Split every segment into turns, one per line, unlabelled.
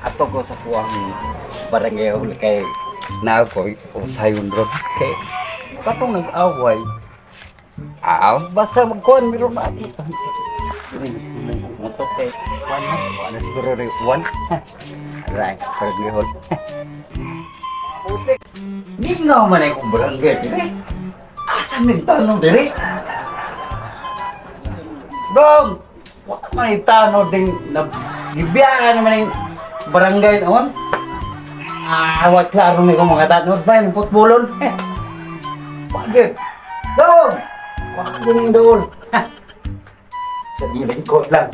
Ato ko sa kuwang barangay hall kay naa ko usayon ron kay katong nag-away. Ah, basta magkuan meron na ako. Moto kay kuan na, kuan na siguro rin kuan. Right, barangay hall. Mingaw man ay kong barangay dire. Asa min tanong dire? Dong, wa man ay tanong ding gibiyaan naman yung barangay noon. Ah, wa klaro ni ko mga tanong ba yung putbolon. Pagit. Dong, wa gini dool. Sa lingkod lang.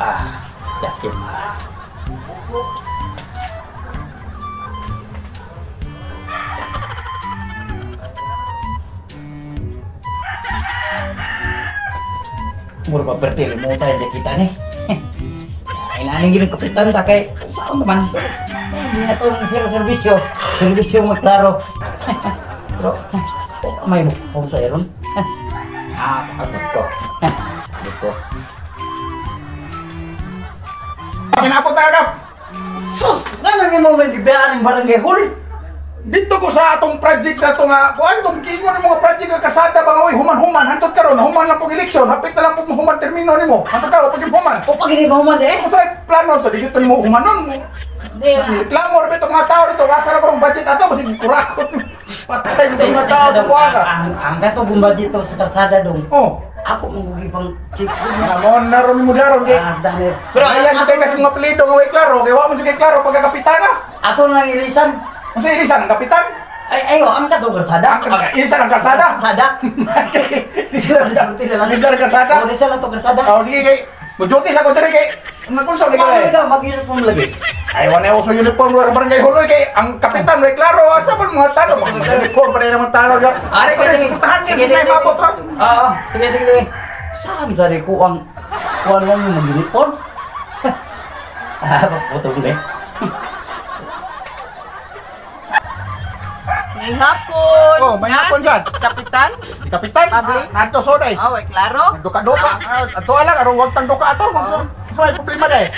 Ah, yakin. Mura pa berarti mo tayo kita nih. Kailangan gini kapitan ta kay saan naman. Hindi na to ang serbisyo. Serbisyo magklaro. Pero may mo sa ron. Ah, ako ko. Ko.
Kinapot na kap.
Sus, nga nang mo man gibiyaan ang barangay hall.
Dito ko sa atong project na to nga, kuan tong giingon ng mga project nga kasada ba nga oy human-human hantot karon, human lang pog eleksyon, hapit na lang pog human termino nimo. Hantot karon pag human.
O pag hindi ba human eh?
Kung sa plano to, di gyud nimo humanon.
Di
reklamo ra bitong mga tao dito, asa ra karong budget ato basig kurakot. Patay bitong mga tao to kuan ka.
Ang kato kung budget to sa kasada dong.
Oh,
ako mong gipang chicks.
Namon na ron mo daron kay.
Pero
ayan kay kasi mga apelyido nga way klaro, kay wa man jud kay klaro pagkakapitana.
Ato na lang ilisan.
Unsa ilisan ang kapitan?
Ay ayo ang katong kalsada.
Ilisan ang kalsada.
Kalsada.
Ilisan ang kalsada.
Oh, ilisan ang kalsada.
Oh, sige kay mo-duty sa ko diri kay nagkunsa lagi
kay. Ano mag-uniform lagi?
Ay wala uso uniform ra barangay hall kay ang kapitan way klaro asa man mga talo mag-uniform pa rin naman talo. Ari ko rin suportahan niya may mabot ra.
Oo, sige sige sige. Saan sa ko ang kuan mo mag-uniform? Ah, putong ni.
May hapon.
Oh, may hapon dyan.
Kapitan?
Kapitan?
Public?
Nato soday.
Oh, way klaro.
Duka-duka. Ato lang aron wag tang duka ato. So ay problema day.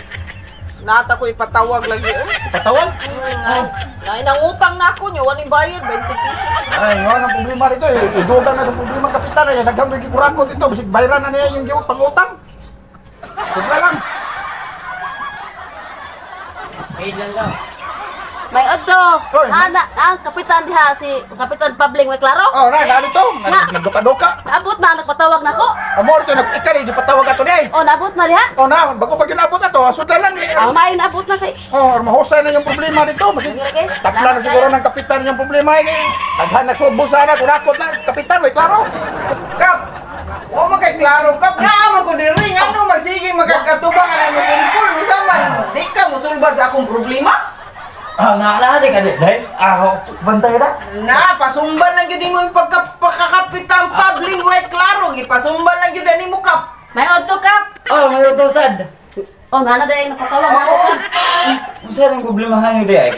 Nata ko ipatawag lagi.
Ipatawag?
Nay nangutang na ako niya, wala bayad 20 pesos.
Ay, yun ang problema dito eh. Idugang na ang problema kapitan ay daghang lagi kurakot dito bisig bayaran na niya yung giwang pangutang. Sobra lang.
Ay lang.
May odto. Ana, ang kapitan diha si Kapitan Pabling may klaro?
Oh, na dito. Nagduka-duka.
Naabot na nagpatawag nako.
Amor to nag-ikari gipatawag ato di.
Oh, naabot na diha.
Oh, na bago pa ginabot ato, sudla lang eh.
Ang may naabot na kay.
Oh, mahusay na yung problema dito. Tatla na siguro ng kapitan yung problema eh. Daghan na subo sana kurakot na kapitan may klaro.
Kap. Wa man kay klaro kap. Naa man ko diri ngano magsige magkatubang ana mo cellphone usa man di ka mosulbad sa akong problema.
Ah, naalala ka din. Dahil, bantay na.
Na, pasumban lang yun mo yung pagkakapitan Pabling way klaro. Ipasumban lang yun ani mo kap.
May odto kap.
Oh, may odto sad.
Oh, nana dahil napatawag na ako kap.
Unsa ang problema hanyo di ay?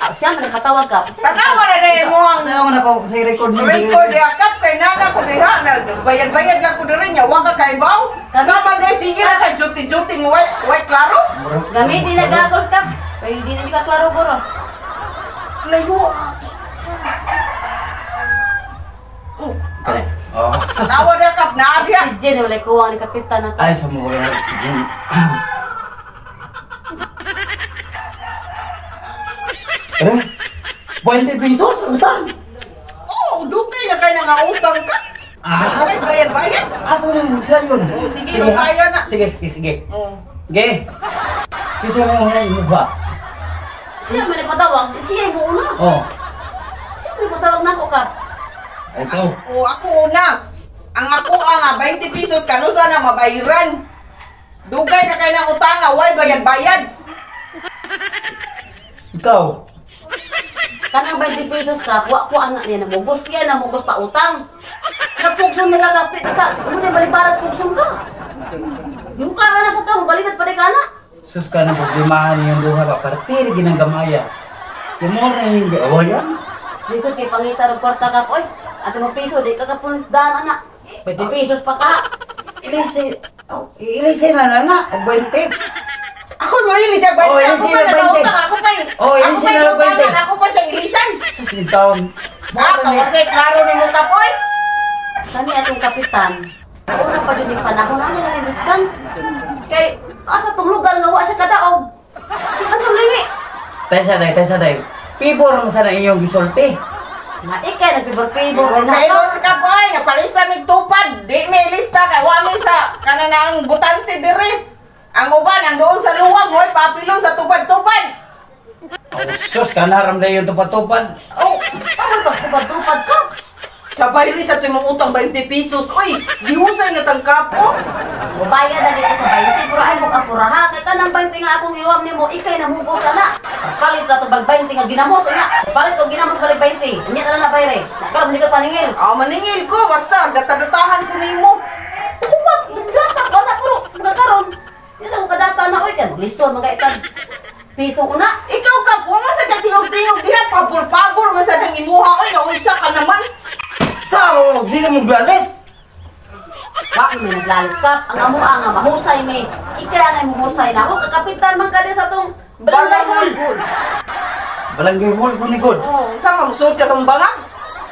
Ah, siya man nagpatawag kap.
Tanawa na dahil mo ang
tanawa na ko sa record mo.
Record diha kap kay nana ko diha nagbayad-bayad lang ko diri nya wa ka kaibaw. Kaman dai sige ra sa duty-duty way klaro.
Gamit na gagos kap. Kay hindi na juga klaro guro.
Layo.
Oh.
Kare. Oh.
Tanawa diha kap na diha.
Si Jen wala kuwang ni kapitan na.
Ay sa mo wala si Jen. Eh? 20 pesos utang.
Oh, dugay na kay nga utang ka.
Ah,
okay, bayad-bayad.
Ato nang sayon.
Oh, sige, saya na.
Sige, sige, sige.
Oh.
Sige. Kisa mo nga mo ba?
Siya man nagpatawag, siya mo una.
Oh.
Siya man nagpatawag nako ka.
Ito.
Oh, ako una. Ang ako ang 20 pesos kanusa na mabayaran. Dugay na kay nang utang, way bayad-bayad.
Ikaw.
Kanang 20 pesos ka, wa ko anak niya namugos siya, namugos pa utang. Nagpugson nila kapit ka, mo na balibarat pugson ka. Yung ka na po ka, mabalibat pa rin ka na.
Sus ka na problemahan niyong duha ba partir ginanggamaya. Kumora yung oh yan.
Lisod kay pangita ng kwarta ka, oy. Ate mo piso, di ka kapulit daan, anak. 20 pesos pa ka.
Ilisi, oh, ilisi na lang na, og 20.
Ako mo ilis siya 20.
Oh,
Ako
ilisin
pa
na 20.
nakautang, ako pa.
Oh,
Ako
ilisin
pa
na 20.
inutangan, ako pa siyang ilisan.
Sus ni taon.
Ah, kawasay klaro ni mo kapoy.
Kani atong kapitan, una pa yun yung panahon, ano na imbiskan? Kay, asa tong lugar nga wa siya kadaog. Ang sumlimi.
Tesa day, tesa day. Pibor mo sana inyong gisulti.
Na ikay, nagpibor-pibor.
Payroll ka boy, napalista mig tupad. Di may lista kay wa mi sa kanang butante dire. Ang uban ang doon sa luwag, hoy papilon sa tupad-tupad.
Oh, sus, kanaram na yung tupad-tupad.
Oh,
Paano pagtupad-tupad ka?
sabay rin sa imong utang 20 pesos. Uy, gihusay na tang kapo.
Bayad na dito sa 20, pero ay mo kapura ha. Kay kanang 20 nga akong iwam nimo, ikay namugos ana. Palit na to bag 20 nga ginamos una. Palit og ginamos balik 20. Unya na na bayre. Nakab ni ka paningil.
Ah, maningil ko basta datadatahan ko nimo.
Upat, data ko na puro sa mga karon. Di sa kadata na oy kan lisod mga itag piso una.
Ikaw kapo mo sa katingog-tingog diha pabor-pabor man sa nang imuha oy naunsa ka naman.
Sa mo, sino mo glalis?
Wa mi naglalis kap. Ang amo nga mahusay mi. Ikay ang imong husay na ako kakapitan man ka din sa tong barangay hall.
Balangay hall ko ni God.
Oh, unsa man musuot ka sa bangag?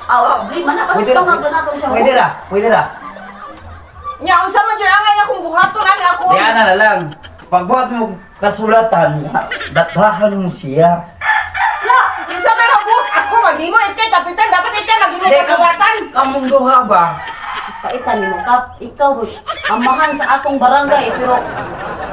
Aw, problema na pa
Pwede
sa
ra,
tong na tong siya.
pwede ra, pwede ra.
Nya unsa man jud angay na kung buhaton ani ako.
Di ana na lang. Pagbuhat mo kasulatan, datahan mo siya.
La,
Unsa man habot ako maghimo ikay kapitan dapat ikay maghimo kasulatan.
Kamong duha ba?
Paitan nimo kap, ikaw boy, amahan sa akong barangay pero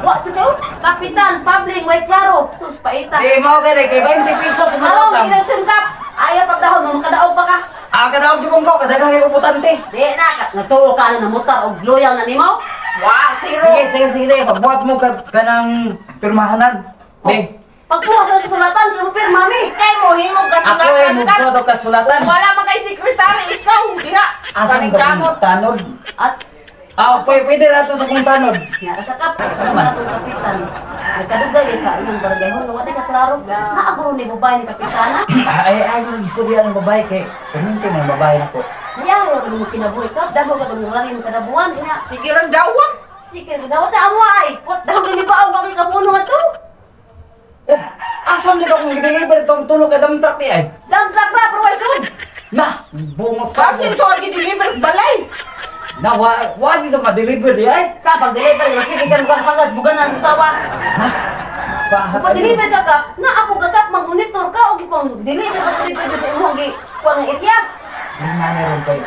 wa di kayo kapitan, public way klaro. Sus paitan.
Di mo gani kay 20 pesos mo
Aron
utang.
election kap. Ayaw pagdahon mo makadaog pa ka.
Ah, kadaog jud ko, kadaghang kay butante.
Di na ka nagturo ka na motar og loyal na nimo.
Wa, zero.
Sige, sige, sige, sige. Pagbuhat mo ka kanang pirmahanan. Di.
Pagkuha sa kasulatan kay mo pirma mi.
Ikay mo himo
Ako ay
kasulatan ka.
mugsuot og kasulatan.
Wala man kay sekretary ikaw diha.
Asa
Kaning
mo
kamot.
tanod?
At
Ah, pwede, pwede na to sa kong tanod.
nga sa kap, ano atong kapitan. Nagkadugay sa imong barangay hall, wa di ka klaro. Naaguro ni babae ni kapitana.
Ay, ay, istorya ng babae kay kaminti ng babae nako.
Yaw mo kinabuhi kap, dago ka mo lang kadabuan nya.
Sige lang dawag.
Sige, dawat na amo ay. Pot daw ni ba ang bagay kabuno nga to?
Oh, asam nito kung deliver tong tulog ka dump truck di ay.
Dam truck ra pero way sud.
Na, bungot sa.
Basin to ang gi-deliver sa balay.
Na, wa, wa dito ma-deliver di ay.
Sa pag deliver sige ka bugan pangas bugan na sa sawa.
Paha-
Pag deliver ka kap, na ako ka kap mag-monitor ka og ipang deliver pa dito sa imong gi kuan nga area.
Lima na ron kay.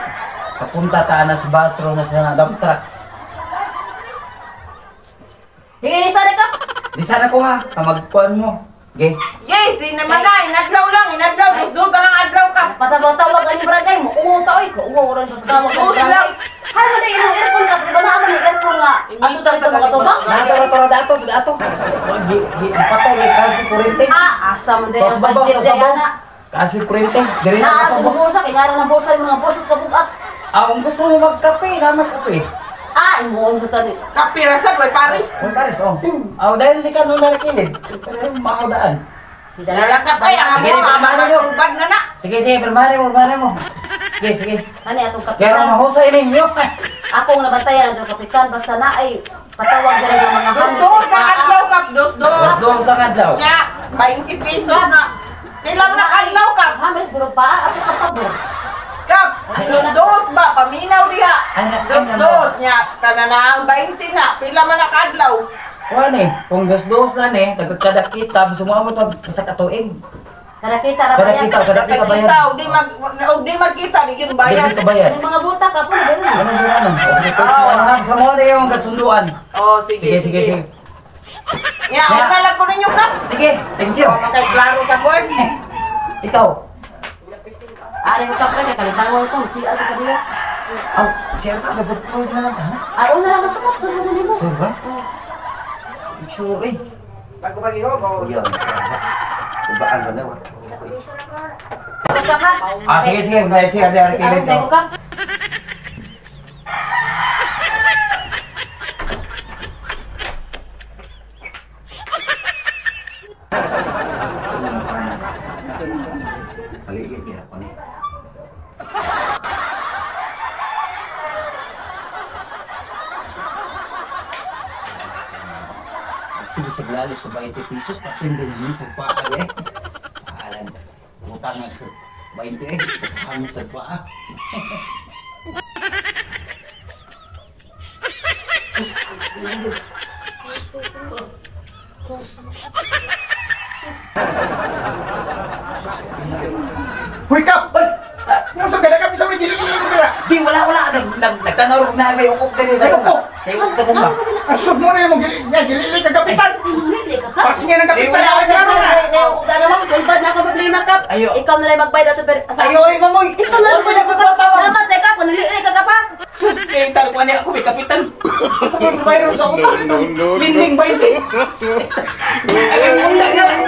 Papunta ta na sa bus ro na sa dump truck.
Sige, lista ni kap.
Di sana ko ha, kamagkuan mo. Okay.
Yes, naman na inadlaw lang, inadlaw dos ka lang adlaw ka.
Patawag-tawag ang barangay mo. Uwo ta oy, ko uwo ron patawag ang
Dos
barangay.
lang.
Hay mo dai imong aircon kap, di ba naa man ni aircon nga. Ato ta sa mga tubang?
Dato, dato, dato, dato. Gi, gi, patay kay kasi kurente.
Ah, asa man dai
Tos
ang
babaw,
budget
tos
dai
babaw.
ana.
Kasi kurente. Diri na
Naa
sa
sa
bus.
bulsa kay ngaran ang bulsa yung mga bulsa kabugat.
Ah, kung gusto mo magkape, na magkape.
Ah, imo ang tani.
Kapirasan way Paris.
Uy, pares, oh. Ah, dahil si Kano na kilid. Pero makakadaan.
Nalakap ay ang
Sige,
amo ang
pirmahan mo.
sulbad na na.
Sige, sige, pirmahan mo, pirmahan mo. Sige, sige.
Ani atong
Pero
kapitan.
mahusay ninyo.
Akong nabantayan atong kapitan basta na ay patawag diri ng mga
Dos dos ka adlaw kap, dos dos.
Dos dos sa adlaw.
Nya 20 pesos na. Pila man na adlaw kap?
Hames guro pa ato kapabor.
Kap, dos dos ba paminaw diha.
Ay, na- ay,
Dos
na-
dos nya kana na ang 20 na. Pila man na kadlaw?
Kuha ni, kung dos dos na ni, tagkada kita, sumama to sa katuig.
Kada kita ra
Kada
bayad.
kita, kada kita bayad.
Kita og di mag og di magkita di gyud bayad.
Di bayad.
Ang mga buta ka po na
Ano ba ano? Sige, ano sa mga na yung kasunduan.
Oh, sige
Sige, sige, sige.
Nya og na lang ko ninyo kap.
Sige, thank you.
Oh, makay klaro ka boy.
Ikaw.
Ari ko kapre kay kalitangon ko si ato kaniya.
Aw, siya ka, dapat po na lang tama.
Ay una lang ato ko sa nimo.
Sure ba? Sure, eh.
Bago pag-ihog, oh.
Yan. Ubaan ba na?
Servisyo na ko.
Kap ha.
Ah, sige, sige. Guys, sige, ate, ate,
Aron tayo ko kap.
Paligid niya ako ni. Sige, sa lalo sa 20 pesos, patindi na sa paa eh. Paalan, utang na sa 20 eh, kasama sa paa.
Hoy, Kap! Ano sa gana, Kap? Isa may gili-gili mo dira.
Di, wala, wala. Nagtanaw na may ukok din.
Ay, ukok?
May ukok na ba?
Ang sus mo na yung gili, nga, gili ka, kapitan.
Susmili ka kap.
Pasingin ang
Di,
kapitan.
wala,
Ay, klaro na.
Wala naman, kulbad na akong problema kap.
Ayo.
Ikaw na lang magbayad ato pero
Ayo, ay, mamoy.
Ikaw na lang
Ano ba
magbayad ato
nagkakwarta ba?
Salamat eh kap, panili ka kap ha.
Sus, kaya tal ko ako may kapitan. Ako may bayro sa utang.
No, no, no, no.
Linding 20. Ay, munda na.